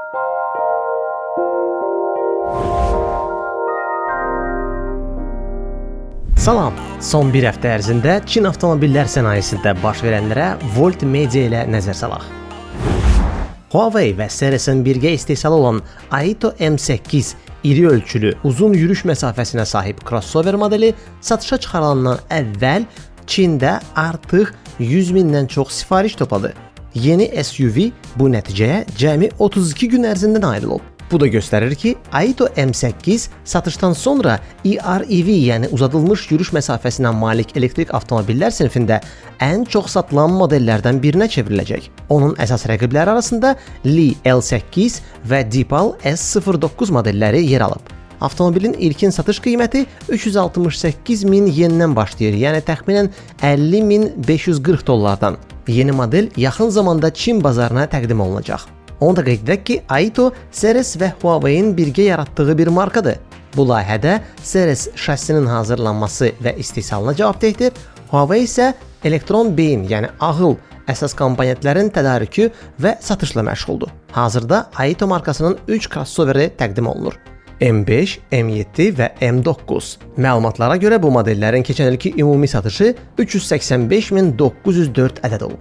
Salam. Son bir həftə ərzində Çin avtomobillər sənayesində baş verənlərə Volt Media ilə nəzər salaq. Huawei və Seres-in birgə istehsalı olan Aito M8 iri ölçülü, uzun yürüyüş məsafəsinə sahib crossover modeli satışa çıxarılandan əvvəl Çində artıq 100 mindən çox sifariş topladı. Yeni SUV bu nəticəyə cəmi 32 gün ərzində nail olub. Bu da göstərir ki, Aito M8 satışdan sonra EREV, yəni uzadılmış yürüyüş məsafəsinə malik elektrik avtomobillər sinifində ən çox satılan modellərdən birinə çevriləcək. Onun əsas rəqibləri arasında Li L8 və Deepal S09 modelləri yer alıb. Avtomobilin ilkin satış qiyməti 368 min yendən başlayır, yəni təxminən 50.540 dollardan. Yeni model yaxın zamanda Çin bazarına təqdim olunacaq. Onu da qeyd edək ki, Aito Seres və Huawei-in birgə yaratdığı bir markadır. Bu layihədə Seres şassinin hazırlanması və istehsalına cavabdehdir, Huawei isə elektron beyin, yəni ağıl əsas komponentlərin tədarükü və satışla məşğuldur. Hazırda Aito markasının 3 crossoveri təqdim olunur. M5, M7 və M9. Məlumatlara görə bu modellərin keçən ilki ümumi satışı 385.904 ədəd olub.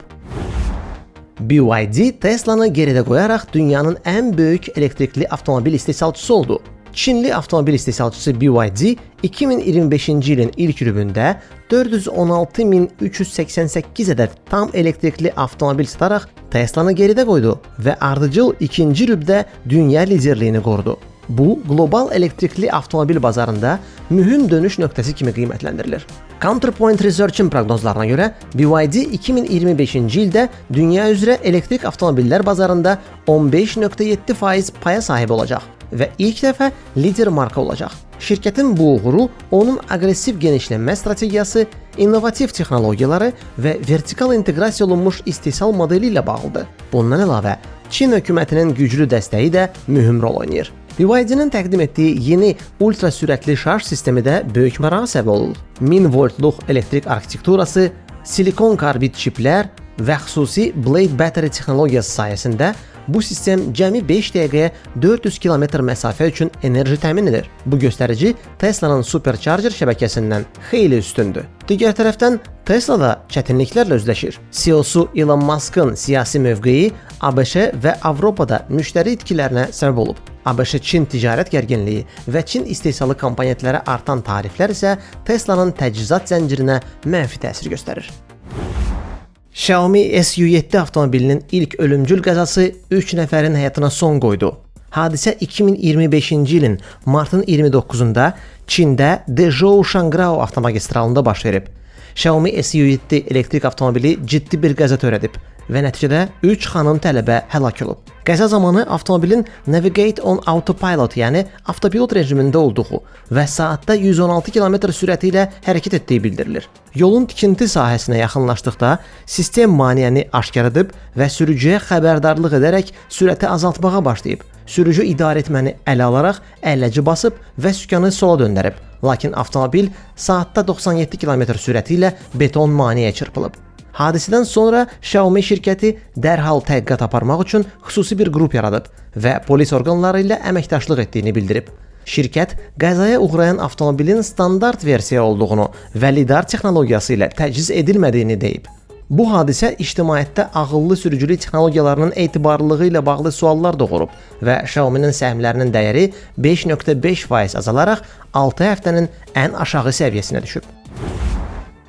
BYD Tesla-nı geridə qoyaraq dünyanın ən böyük elektrikli avtomobil istehsalçısı oldu. Çinli avtomobil istehsalçısı BYD 2025-ci ilin ilk rübündə 416.388 ədəd tam elektrikli avtomobil sataraq Tesla-nı geridə qoydu və ardıcıl ikinci rübdə dünya liderliyini qorudu. Bu, qlobal elektrikli avtomobil bazarında mühüm dönüş nöqtəsi kimi qiymətləndirilir. Counterpoint Research-in proqnozlarına görə BYD 2025-ci ildə dünya üzrə elektrik avtomobillər bazarında 15.7% paya sahib olacaq və ilk dəfə lider marka olacaq. Şirkətin bu uğuru onun aqressiv genişlənmə strategiyası, innovativ texnologiyaları və vertikal inteqrasiya olunmuş istehsal modeli ilə bağlıdır. Bundan əlavə, Çin hökumətinin güclü dəstəyi də mühüm rol oynayır. BYD-nin təqdim etdiyi yeni ultra sürətli şarj sistemi də böyük marağa səbəb olur. 1000 voltluq elektrik arxitekturası, silikon karbid çiplər və xüsusi Blade Battery texnologiyası sayəsində bu sistem cəmi 5 dəqiqəyə 400 km məsafə üçün enerji təmin edir. Bu göstərici Tesla-nın Supercharger şəbəkəsindən xeyli üstündür. Digər tərəfdən Tesla da çətinliklərlə üzləşir. CEO-su Elon Musk'ın siyasi mövqeyi ABŞ və Avropada müştəri itkilərinə səbəb olub. ABŞ-Çin ticarət gərginliyi və Çin istehsalı komponentlərə artan tariflər isə Tesla-nın təchizat zəncirinə mənfi təsir göstərir. Xiaomi SU7 avtomobilinin ilk ölümcül qəzası 3 nəfərin həyatına son qoydu. Hadisə 2025-ci ilin martın 29-da Çində Dezhou-Shangrao avtomagistralında baş verib. Xiaomi SU7 elektrik avtomobili ciddi bir qəza törədib və nəticədə 3 xanım tələbə həlak olub. Qəza zamanı avtomobilin Navigate on Autopilot, yəni avtopilot rejimində olduğu və saatda 116 km sürəti ilə hərəkət etdiyi bildirilir. Yolun tikinti sahəsinə yaxınlaşdıqda sistem maneəni aşkar edib və sürücüyə xəbərdarlıq edərək sürəti azaltmağa başlayıb. Sürücü idarəetməni ələ alaraq əyləci basıb və sükanı sola döndərib. Lakin avtomobil saatda 97 km sürəti ilə beton maneəyə çırpılıb. Hadisədən sonra Xiaomi şirkəti dərhal təhqiqat aparmaq üçün xüsusi bir qrup yaradıb və polis orqanları ilə əməkdaşlıq etdiyini bildirib. Şirkət qəzaya uğrayan avtomobilin standart versiya olduğunu və lidar texnologiyası ilə təchiz edilmədiyini deyib. Bu hadisə ictimaiyyətdə ağıllı sürücülük texnologiyalarının etibarlılığı ilə bağlı suallar doğurub və Xiaomi-nin səhmlərinin dəyəri 5.5% azalaraq 6 həftənin ən aşağı səviyyəsinə düşüb.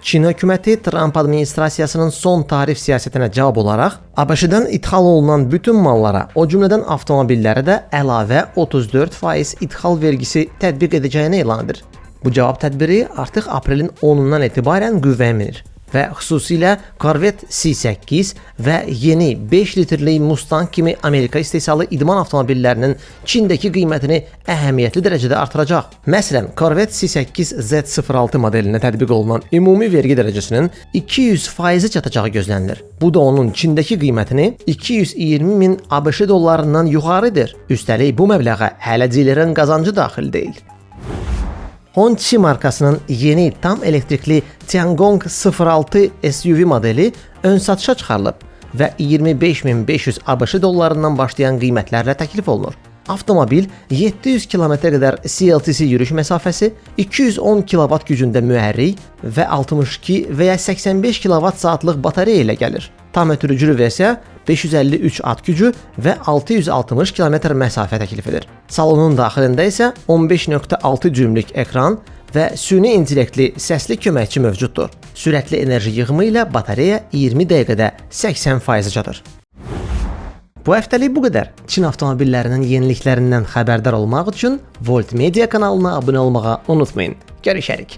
Çin hökuməti Tramp administrasiyasının son tarif siyasətinə cavab olaraq ABŞ-dan ithal olunan bütün mallara, o cümlədən avtomobillərə də əlavə 34% ithal vergisi tətbiq edəcəyini elan edir. Bu cavab tədbiri artıq aprelin 10-undan etibarən qüvvəyə minir və xüsusilə Corvette C8 və yeni 5 litrlik Mustang kimi Amerika istehsalı idman avtomobillərinin Çindəki qiymətini əhəmiyyətli dərəcədə artıracaq. Məsələn, Corvette C8 Z06 modelinə tətbiq olunan ümumi vergi dərəcəsinin 200%-ə çatacağı gözlənilir. Bu da onun Çindəki qiymətini 220 min ABŞ dollarından yuxarı edir. Üstəlik bu məbləğə hələ dilerin qazancı daxil deyil. Hongqi markasının yeni tam elektrikli Tiangong 06 SUV modeli ön satışa çıxarılıb. və 25500 ABŞ dollarından başlayan qiymətlərlə təklif olunur. Avtomobil 700 kilometrə qədər CLTC yürüyüş məsafəsi, 210 kilovat gücündə mühərrik və 62 və ya 85 kilovat saatlıq batareya ilə gəlir. Tam ötürücülü versiya 553 at gücü və 660 km məsafə təklif edir. Salonun daxilində isə 15.6 cümlük ekran və süni intellektli səsli köməkçi mövcuddur. Sürətli enerji yığımı ilə batareya 20 dəqiqədə 80%-ə çatır. Bu həftəlik bu qədər. Çin avtomobillərinin yeniliklərindən xəbərdar olmaq üçün Volt Media kanalına abunə olmağı unutmayın. Görüşərik.